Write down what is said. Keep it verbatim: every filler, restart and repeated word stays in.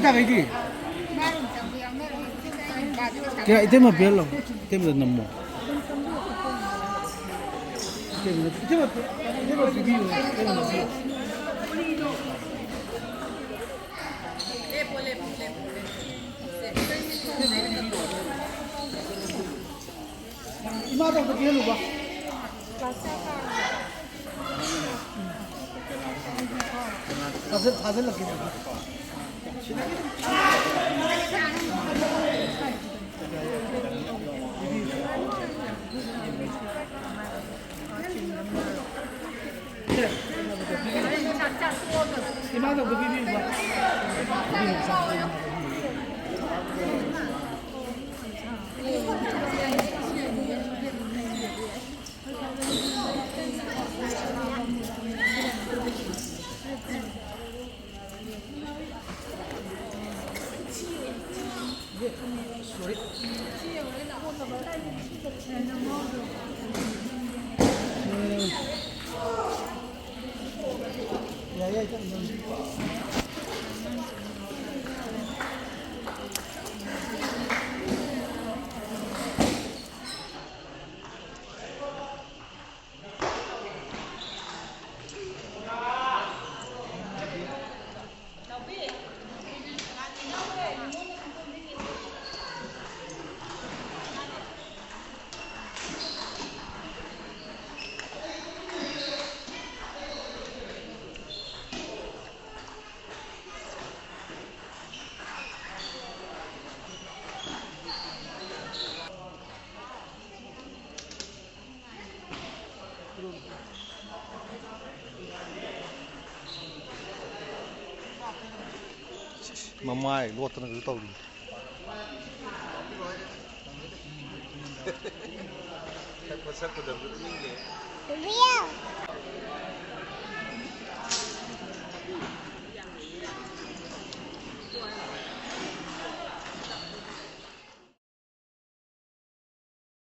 ꯌꯥꯒꯩꯗꯤ꯫ ꯀꯌꯥ, ꯏꯇꯩꯃ ꯄꯤꯍꯜꯂꯣ꯫ ꯏꯇꯩꯃꯗ ꯅꯝꯃꯣ꯫ ꯏꯇꯩꯃꯗ, ꯏꯇꯩꯃ, ꯏꯇꯩꯃ ꯄꯤꯕꯤꯌꯨ, ꯏꯇꯩꯃ ꯄꯤꯕꯤꯌꯨ꯫ ꯏꯃꯥꯗ ꯑꯝꯇ ꯄꯤꯍꯜꯂꯨꯕ꯫ ꯊꯥꯖꯤꯜ-, ꯊꯥꯖꯤꯜꯂꯛꯀꯦ꯫ ꯏꯃꯥꯗ ꯑꯝꯇ ꯄꯤꯕꯤꯌꯨꯕ꯫ ꯃꯃꯥꯏ ꯂꯣꯠꯇꯅ ꯀꯩꯁꯨ ꯇꯧꯔꯤ꯫ ꯁꯛꯄ ꯁꯛꯄꯗꯕꯨ ꯎꯅꯤꯡꯗꯦ꯫